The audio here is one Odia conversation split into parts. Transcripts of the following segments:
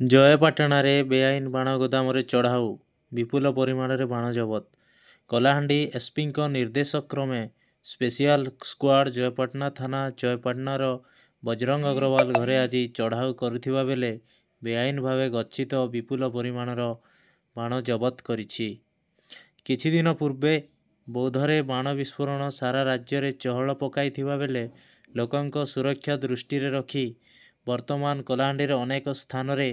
ଜୟପାଟଣାରେ ବେଆଇନ ବାଣ ଗୋଦାମରେ ଚଢ଼ାଉ, ବିପୁଳ ପରିମାଣରେ ବାଣ ଜବତ। କଳାହାଣ୍ଡି ଏସ୍ପିଙ୍କ ନିର୍ଦ୍ଦେଶ କ୍ରମେ ସ୍ପେଶିଆଲ ସ୍କ୍ୱାଡ୍ ଜୟପାଟଣା ଥାନା ଜୟପାଟଣାର ବଜରଙ୍ଗ ଅଗ୍ରୱାଲ ଘରେ ଆଜି ଚଢ଼ାଉ କରିଥିବା ବେଳେ ବେଆଇନ ଭାବେ ଗଚ୍ଛିତ ବିପୁଳ ପରିମାଣର ବାଣ ଜବତ କରିଛି। କିଛିଦିନ ପୂର୍ବେ ବୌଦ୍ଧରେ ବାଣ ବିସ୍ଫୋରଣ ସାରା ରାଜ୍ୟରେ ଚହଳ ପକାଇଥିବା ବେଳେ ଲୋକଙ୍କ ସୁରକ୍ଷା ଦୃଷ୍ଟିରେ ରଖି ବର୍ତ୍ତମାନ କଳାହାଣ୍ଡିର ଅନେକ ସ୍ଥାନରେ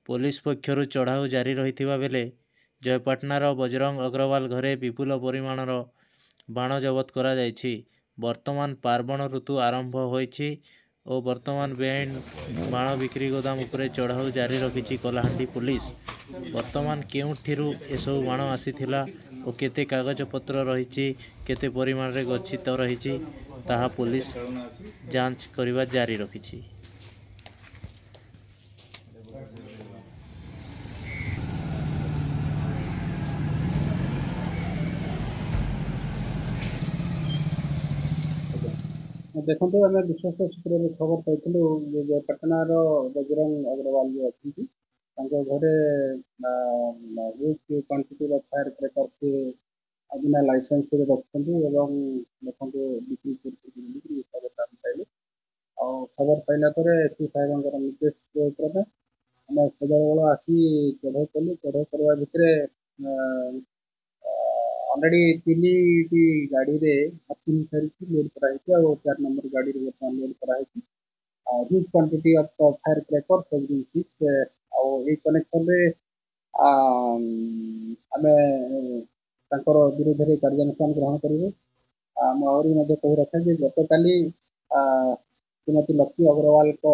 ପୋଲିସ ପକ୍ଷରୁ ଚଢ଼ାଉ ଜାରି ରହିଥିବା ବେଳେ ଜୟପାଟଣାର ବଜରଙ୍ଗ ଅଗ୍ରୱାଲ ଘରେ ବିପୁଳ ପରିମାଣର ବାଣ ଜବତ କରାଯାଇଛି। ବର୍ତ୍ତମାନ ପାର୍ବଣ ଋତୁ ଆରମ୍ଭ ହୋଇଛି ଓ ବର୍ତ୍ତମାନ ବେଆଇନ ବାଣ ବିକ୍ରି ଗୋଦାମ ଉପରେ ଚଢ଼ାଉ ଜାରି ରଖିଛି କଳାହାଣ୍ଡି ପୋଲିସ। ବର୍ତ୍ତମାନ କେଉଁଠିରୁ ଏସବୁ ବାଣ ଆସିଥିଲା ଓ କେତେ କାଗଜପତ୍ର ରହିଛି, କେତେ ପରିମାଣରେ ଗଚ୍ଛିତ ରହିଛି, ତାହା ପୋଲିସ ଯାଞ୍ଚ କରିବା ଜାରି ରଖିଛି। ଦେଖନ୍ତୁ, ଆମେ ବିଶ୍ୱସ୍ତ ସୂତ୍ରରୁ ଖବର ପାଇଥିଲୁ ଯେ ଜୟପାଟଣାର ବଜରଙ୍ଗ ଅଗ୍ରୱାଲ ଯିଏ ଅଛନ୍ତି, ତାଙ୍କ ଘରେ ହ୍ୟୁଜ୍ କ୍ୱାଣ୍ଟିଟିର ଫାୟାର କ୍ରେକର ସିଏ ବିନା ଲାଇସେନ୍ସରେ ରଖୁଛନ୍ତି ଏବଂ ଲୋକଙ୍କୁ ବିକ୍ରି କରୁଛନ୍ତି ବୋଲିକିରି ଖବରଟା ଆମେ ପାଇଲୁ। ଆଉ ଖବର ପାଇଲା ପରେ ଏସ୍ପି ସାହେବଙ୍କର ନିର୍ଦ୍ଦେଶ କ୍ରମେ ଆମେ ସଦଳବଳ ଆସି ଚଢ଼ାଉ କଲୁ। ଚଢ଼ାଉ କରିବା ଭିତରେ ଅଲରେଡ଼ି 3ଟି ଗାଡ଼ିରେ ଆସି ସାରିଛି, ଲୋଡ୍ କରାହେଇଛି, ଆଉ 4 ନମ୍ବର ଗାଡ଼ିରେ ବର୍ତ୍ତମାନ ଲୋଡ୍ କରାହେଇଛି। ଆଉ huge quantity of fire cracker ସବୁ ଜିନିଷ, ଆଉ ଏଇ କନେକ୍ସନରେ ଆମେ ତାଙ୍କର ବିରୋଧରେ କାର୍ଯ୍ୟାନୁଷ୍ଠାନ ଗ୍ରହଣ କରିବୁ। ମୁଁ ଆହୁରି ମଧ୍ୟ କହି ରଖେ ଯେ ଗତକାଲି ଶ୍ରୀମତୀ ଲକ୍ଷ୍ମୀ ଅଗ୍ରୱାଲଙ୍କ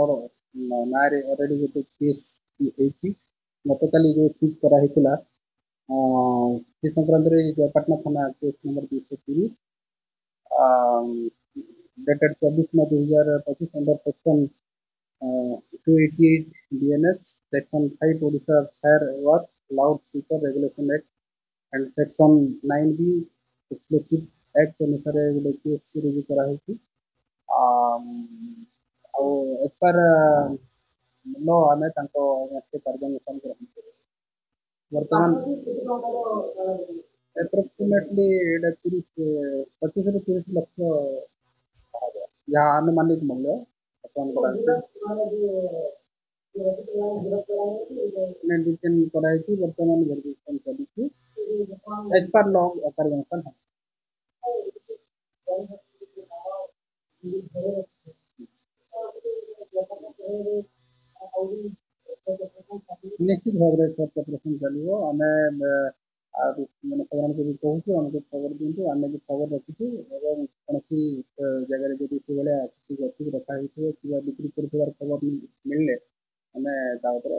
ନାଁରେ ଅଲରେଡ଼ି ଗୋଟେ କେସ୍ ହେଇଛି। ଗତକାଲି ଯୋଉ ସିଜ୍ କରାହେଇଥିଲା ସେ ସଂକ୍ରାନ୍ତରେ ଜୟପାଟଣା ଥାନା case number 203 dated 24/9/2025 under section 288 BNS, section 5 Odisha Fireworks Loudspeaker Regulation Act and section 9B Explosive Act ଅନୁସାରେ ଗୋଟେ କେସ୍ ରୁଜୁ କରାହେଇଛି। ଆଉ ଏଜ୍ ପର୍ ଲ ଆମେ ତାଙ୍କ କାର୍ଯ୍ୟାନୁଷ୍ଠାନ ଗ୍ରହଣ କରିବୁ। ବର୍ତ୍ତମାନ ଆପ୍ରୋକ୍ସିମେଟଲି ଏଇଟା 30, 25ରୁ 30 ଲକ୍ଷ ହବ, ଯାହା ଆନୁମାନିକ ମୂଲ୍ୟ ବର୍ତ୍ତମାନ କରାହେଇଛି, ଡିଟେନ୍ କରାହେଇଛି। ବର୍ତ୍ତମାନ ଭେରିଫିକେସନ ଚାଲିଛି। ଏଜ୍ ପର୍ ଲ କାର୍ଯ୍ୟାନୁଷ୍ଠାନ ହେବ। ନିଶ୍ଚିତ ଭାବରେ ସର୍ଚ୍ଚ ଅପରେସନ ଚାଲିବ। ଆମେ ମାନେ ସାଧାରଣତଃ ବି କହୁଛୁ, ଆମକୁ ଖବର ଦିଅନ୍ତୁ, ଆମେ ବି ଖବର ରଖିଛୁ ଏବଂ କୌଣସି ଜାଗାରେ ଯଦି ସେଭଳିଆ କିଛି ଗଛକୁ ରଖା ହେଇଥିବ କିମ୍ବା ବିକ୍ରି କରୁଥିବାର ଖବର ମିଳିଲେ ଆମେ ତା ଉପରେ